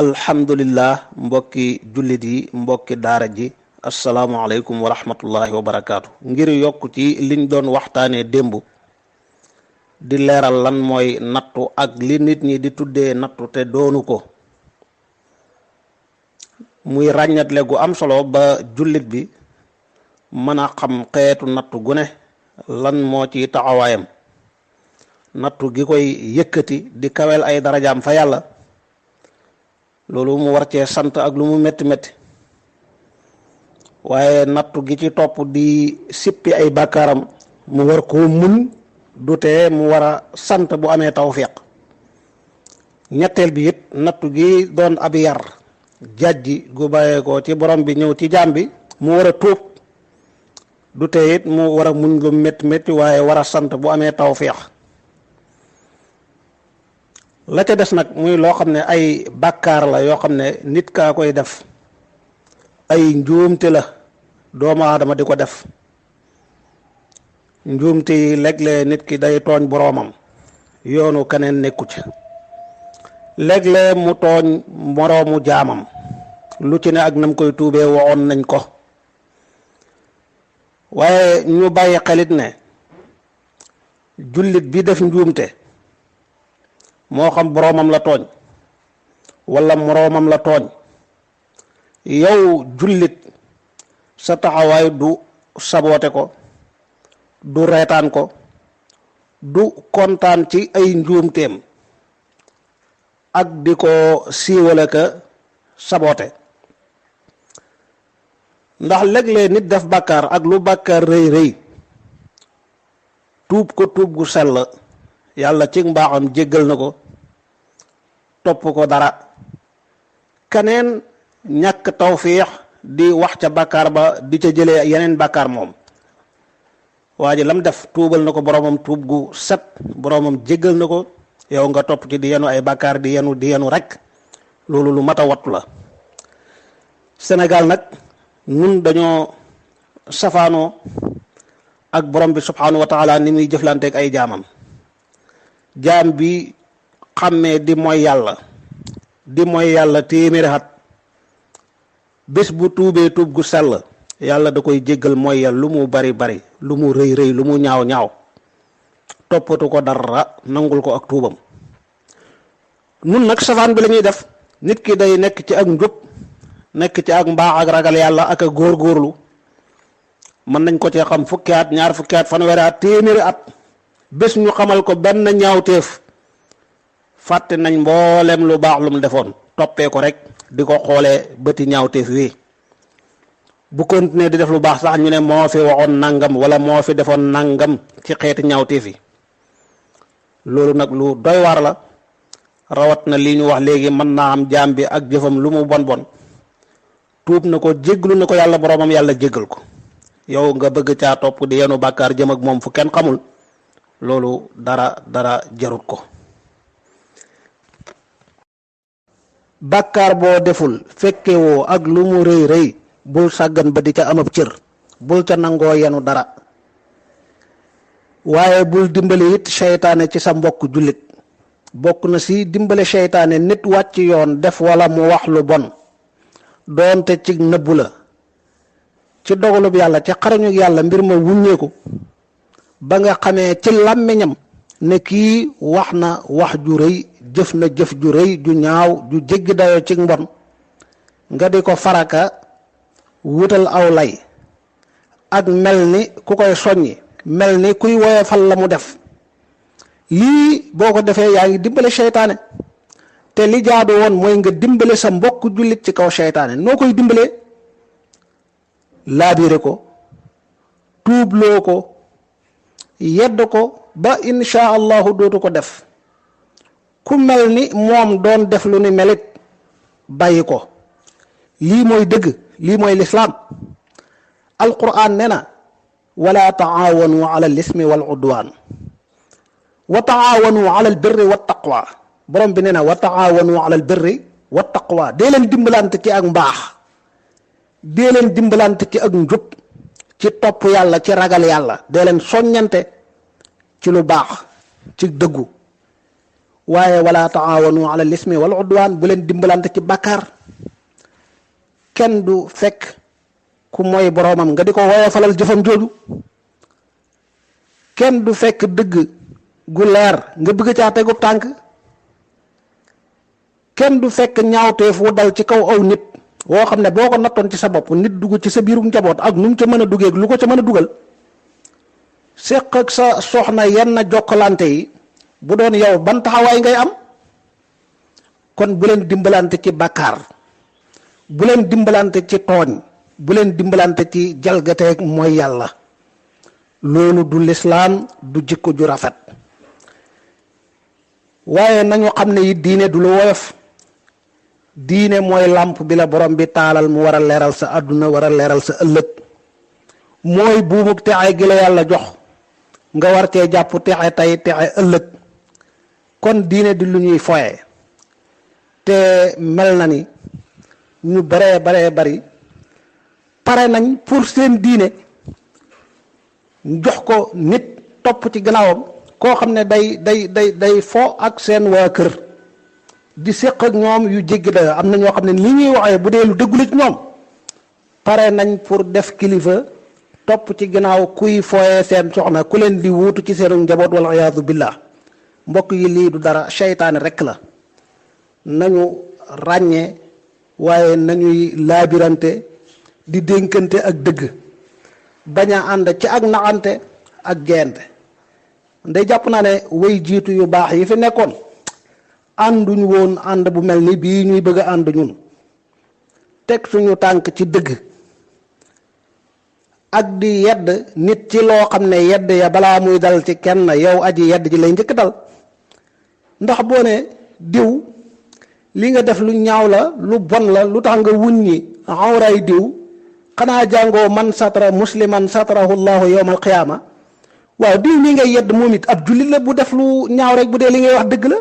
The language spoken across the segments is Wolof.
alhamdulillah mbokki jullit yi mbokki daara ji asalaamualeykum wa rahmatullahi wa barakaatu. ngir yokk ci liñ doon waxtaanee démb di leeral lan mooy nattu ak li nit ñi di tuddee nattu te doonu ko, muy ràññatle gu am solo ba jullit bi mën a xam xeetu nattu gu ne lan moo ci taxawaayam. nattu gi koy yëkkati di kawel ay darajaam fa yàlla, loolu mu war cee sant ak lu mu métti métti, waaye nattu gi ci topp di sippi ay bàkkaaram mu war koo muñ, du tee mu war a sant bu amee tawfiq. ñetteel bi it nattu gi doon ab yar jàjji gu bàyyee ko ci borom bi ñëw ci jaam bi, mu war a tuub, du tee it mu war a muñ lu métti métti waaye war a sant bu amee tawfiq. la ca des nag muy loo xam ne ay bàkkaar la yoo xam ne nit kaa koy def, ay njuumte la doomu aadama di ko def. njuumte yi léeg-léeg nit ki day tooñ boroomam, yoonu keneen nekku ci. léeg-léeg mu tooñ moroomu jaamam, lu ci ne ak nam koy tuubee waxoon nañ ko. waaye ñu bàyyi xelit ne jullit bi def njuumte, moo xam boroomam la tooñ walla moroomam la tooñ, yow jullit sa taxawaay du saboote ko, du reetaan ko, du kontaan ci ay njuumteem ak di ko siiwale ka saboote. ndax léeg-léeg nit def bàkkaar ak lu bàkkaar rëy rëy, tuub ko tuub gu sell, yàlla ci mbaaxam jéggal na ko, topp ko dara. keneen ñàkk tawfiix di wax ca bàkkaar ba di ca jëlee yeneen bàkkaar moom. waa ji lam def tuubal na ko boroomam tuub gu set, boroomam jéggal na ko, yow nga topp ci di yenu ay bàkkaar di yenu rek. loolu lu mat a wattu la. Sénégal nag ñun dañoo safaanoo ak borom bi subhanahu wa taala ni muy jëflanteeg ay jaamam. jaam bi xàmmee di mooy yàlla téeméeri at, bés bu tuubee tuub gu sell, yàlla da koy jéggal mooy yàlla lu mu bari bari, lu mu rëy rëy, lu mu ñaaw ñaaw, toppatu ko dara, nangul ko ak tuubam. nun nag safaan bi la ñuy def. nit ki day nekk ci ak njub, nekk ci ak mbaax ak ragal yàlla ak a góorgóorlu, mën nañ ko ci xam fukki at, ñaar fukki at, fanweeri at, téeméeri at, bés ñu xamal ko benn ñaawteef, fàtte nañ mboolem lu baax lu mu defoon, toppee ko rek di ko xoolee bëti ñaawteef wi. bu continuer di def lu baax sax ñu ne moo fi waxoon nangam wala moo fi defoon nangam ci xeeti ñaawteef yi. loolu nag lu doy waar la. rawat na li ñu wax léegi, mën naa am jaam bi ak jëfam lu mu bon bon, tuub na ko, jéggalu na ko yàlla boroomam, yàlla jéggal ko. yow nga bëgg caa topp di yenu bàkkaar jëm ak moom fu kenn xamul, loolu dara jarut ko. bàkkaar boo deful fekkewoo ak lu mu rëy rëy, bul sàggan ba di ca am ab cër, bul ca nangoo yenu dara. waaye bul dimbali it seytaane ci sa mbokk jullit. bokk na si dimbale seytaane nit wàcc yoon def wala mu wax lu bon, doonte ci nëbbu la, ci dogalub yàlla, ci xarañu yàlla, mbir ma wuññeeku ba nga xamee ci làmmiñam ne kii wax na wax ju rëy, jëf na jëf ju rëy, ju ñaaw, ju jéggi dayoo ci mbon, nga di ko faraka wutal aw lay ak mel ni ku koy soññi, mel ni kuy woyofal la mu def. lii boo ko defee yaa ngi dimbale seytaane, te li jaadu woon mooy nga dimbale sa mbokk jullit ci kaw seytaane. noo koy dimbalee? laabire ko, tuubloo ko, yedd ko ba insha allahu dootu ko def. ku mel ni moom doon def lu ni melit, bàyyi ko. lii mooy dëgg, lii mooy lislaam. alquran nee na wala taawanu ala lismi wal udwan wa taawanu ala albirri wa taqwa. borom bi nee na wa taawanu ala albirri wa taqwa. dee leen dimbalante ci ak mbaax, dee leen dimbalante ci ak njub, ci topp yàlla, ci ragal yàlla. dee leen soññante ci lu baax, ci dëggu. waaye wala taawanu ala lismi wal udwaan bu leen dimbalante ci bàkkaar. kenn du fekk ku mooy boroomam nga di ko woyofalal jëfam jooju. kenn du fekk dëgg gu leer nga bëgg caa tegu tànk. kenn du fekk ñaawteef wu dal ci kaw aw nit woo xam ne boo ko nattoon ci sa bopp nit dugg ci sa biiru njaboot ak nu mu ca mën a duggee lu ko ca mën a dugal. séq ak sa soxna yenn jokkalante yi bu doon yow ban taxawaay ngay am. kon bu leen dimbalante ci bàkkaar bu leen dimbalante ci tooñ bu leen dimbalante ci jalgateeg mooy yàlla. loolu du lislaam du jikko ju rafet. waaye nañu xam ne it diine du lu woyof. diine mooy làmp bi la borom bi taalal mu war a leeral sa àdduna war a leeral sa ëllëg. mooy buumug texe gi la yàlla jox nga war cee jàpp texe tey texe ëllëg. kon diine di lu ñuy foye te mel na ni ñu baree bari pare nañ pour seen diine jox ko nit topp ci gannaawam koo xam ne day fo ak seen waa kër di séq ak ñoom yu jéggi dayo am na ñoo xam ne li ñuy waxee bu dee lu dëggula ci ñoom pare nañ pour def kilifa topp ci gannaaw kuy fooyee seen soxna ku leen di wuutu ci seenu njaboot wal iyaadu billah. mbokk yi lii du dara seytaane rekk la. nañu ràññee waaye nañuy laabirante di dénkante ak dëgg bañ a ànd ci ak naxante ak gente. ndey jàpp naa ne way jiitu yu baax yi fi nekkoon ànduñu woon ànd bu mel ni bii ñuy bëgg a ànd ñun. teg suñu tànk ci dëgg ak di yedd nit ci loo xam ne yedd ya balaa muy dal ci kenn yow aji yedd ji lay njëkk dal. ndax boo ne diw li nga def lu ñaaw la lu bon la lu tax nga wuññi awray diw xanaa jàngoo man satara musliman satarahu llahu yawmal qiyaama. waaw diw mi ngay yedd moom it ab jullit la bu def lu ñaaw rek bu dee li ngay wax dëgg la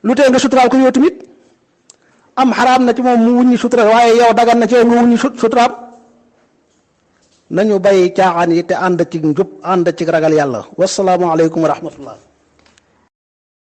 lu tee nga suturaal ko yow tamit. am xaraam na ci moom mu wuññi sutura waaye yow dagan na ci yow nga wuññi suturaam. nañu bàyyi caaxaan yi te ànd ci njub ànd ci ragal yàlla. wasalaamu aleykum wa rahmatullah.